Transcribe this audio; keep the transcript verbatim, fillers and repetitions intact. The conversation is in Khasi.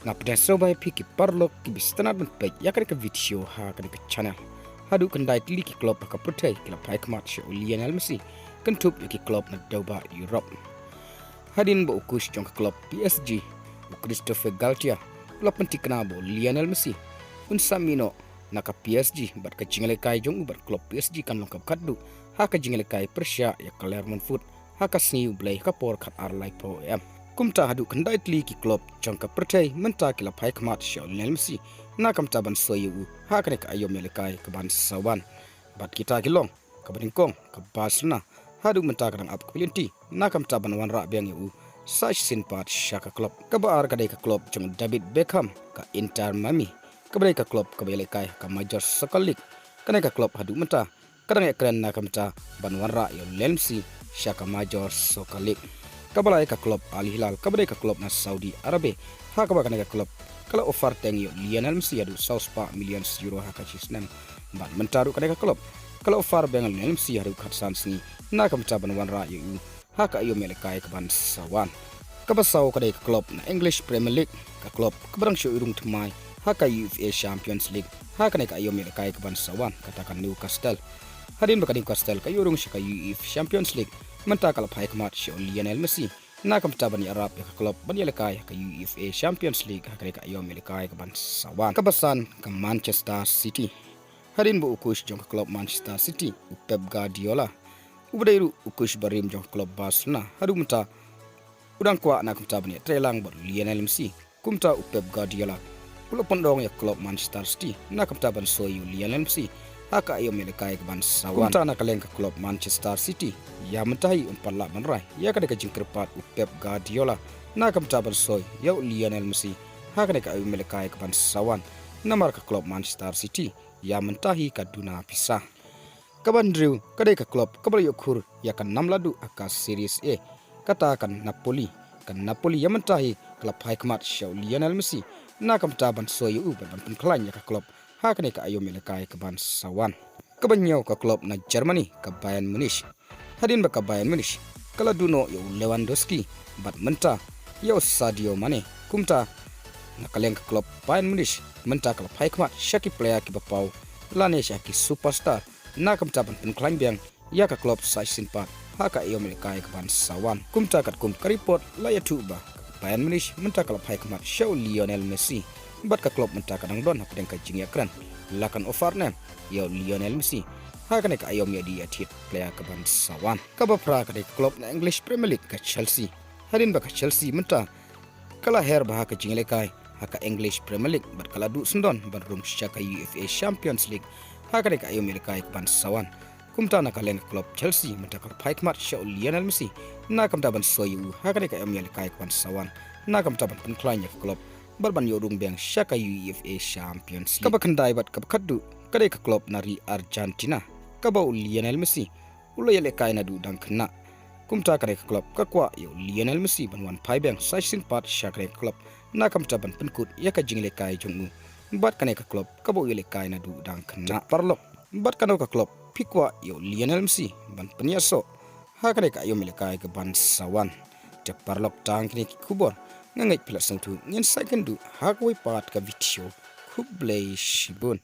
Nga pdiang sngewbha ïa phi ki paralok kiba sngewtynnat ban peit ïa kane ka video ha kane ka channel. Haduh khyndai tylli ki club ha ka pyrthei ki la phai khmat sha u Lionel Messi, kynthup ïa ki club na dewbah Europe. Hadien ba u coach jong ka club P S G, u Christophe Galtier, u la pynthikna ba u Lionel Messi un sa mih noh na ka P S G bad ka jingïalehkai jong u bad club P S G kan long kaba khatduh ha ka jingïalehkai pyrshah ïa ka Clermont Foot ha ka sngi U Blei ha ka por khatar laiphew A M. Kumta haduh khyndai tylli ki club jong ka pyrthei mynta ki la phai khmat sha u Lionel Messi na ka bynta ban soi ïa u ha kane ka aïom ïalehkai kaban sa wan. Bad kita ki long kaba nyngkong ka Barcelona, haduh mynta ka dang ap ka pyllianti na ka bynta ban wanrah biang ïa u sa shisien pat sha ka club. Kaba ar ka dei ka club jong u David Beckham, ka Inter Miami, kaba dei ka club kaba ïalehkai ha ka Major Soccer League. Kane ka club haduh mynta ka dang ïakren na ka bynta ban wanrah ïa u Lionel Messi sha ka Major Soccer League. Kaba lai ka club Al Hilal, kaba dei ka club na Saudi Arabia, ha kaba kane ka club ka la offer teng ïa u Lionel Messi haduh saw spah million euro ha ka shi snem. Bad mynta ruh kane ka club ka la offer biang ïa u Lionel Messi haduh khatsan sngi na ka bynta ban wanrah ïa u ha ka aïom ïalehkai kaban sa wan. Kaba saw ka dei ka club na English Premier League, ka club kaba dang shu rung thymmai ha ka UEFA Champions League ha kane ka aïom ïalehkai kaban sa wan, kata ka Newcastle. Hadien ba ka Newcastle ka ïoh rung sha ka UEFA Champions League, mynta ka la phai khmat sha u Lionel Messi na ka bynta ban ïarap ïa ka club ban ïalehkai ha ka UEFA Champions League ha kane ka aïom ïalehkai kaban sa wan. Kaba san ka Manchester City. Hadien ba u coach jong ka club Manchester City, u Pep Guardiola, uba dei ruh u coach barim jong ka club Barcelona, haduh mynta u dang kwah na ka bynta ban ïatrei lang bad u Lionel Messi. Kumta u Pep Guardiola u la pyndonkam ïa ka club Manchester City na ka bynta ban soi ïa u Lionel Messi ha ka aïom ïalehkai kaban sa wan. Kumta na ka liang ka club Manchester City, ïa mynta hi un pat lah ban rai ïa kane ka jingkyrpad u Pep Guardiola na ka bynta ban soi ïa u Lionel Messi ha kane ka aïom ïalehkai kaban sa wan. Namar ka club Manchester City ïa mynta hi ka duna pisa. Kaba hynriew ka dei ka club kaba la ïoh khur ïa ka nam laduh ha ka Series A, kata ka Napoli. Ka Napoli ïa mynta hi ka la phai khmat sha u Lionel Messi na ka bynta ban soi ïa u bad ban pynkhlaiñ ïa ka club ha kane ka aïom ïalehkai kaban sa wan. Kaba hynñiew ka club na Germany, ka Bayern Munich. Hadien ba ka Bayern Munich ka la duh noh ïa u Lewandowski bad mynta ïa u Sadio Mane. Kumta na ka liang ka club Bayern Munich mynta ka la phai khmat sha ki player kiba paw lane sha ki superstar na ka bynta ban pynkhlaiñ biang ïa ka club sa shisien pat ha ka aïom ïalehkai kaban sa wan. Kumta katkum ka report la ïathuh ba ka Bayern Munich mynta ka la phai khmat sha u Lionel Messi bad ka club mynta ka dang don hapdeng ka jingïakren la kan offer ne em ïa u Lionel Messi ha kane ka aïom ïadie ïathied player kaban sa wan. Kaba phra ka dei ka club na English Premier League, ka Chelsea. Hadien ba ka Chelsea mynta ka la her bha ha ka jingïalehkai ha ka English Premier League bad ka la duh syndon ban rung sha ka UEFA Champions League ha kane ka aïom ïalehkai kaban sa wan. Kumta na ka liang ka club Chelsea mynta ka la phai khmat sha u Lionel Messi na ka bynta ban soi ïa u ha kane ka aïom ïalehkai kaban sa wan, na ka bynta ban pynkhlaiñ ïa ka club bad ban ïoh rung biang sha ka UEFA Champions League. Kaba khyndai bad kaba khatduh ka dei ka club na ri Argentina, kaba u Lionel Messi u la ïalehkai naduh dang khynnah. Kumta kane ka club ka kwah ïa u Lionel Messi ban wan phai biang sa shisien pat sha kane ka club na ka bynta ban pynkut ïa ka jingïalehkai jong u bad kane ka club kaba u ïalehkai naduh dang khynnah. Paralok, bad kano ka club phi kwah ïa u Lionel Messi ban pynïasoh ha kane ka aïom ïalehkai kaban sa wan? Te paralok, tang kine ki khubor, nga ngeit phi la sngewthuh. Ngin sa ïakynduh ha kawei pat ka video. Khublei shibun.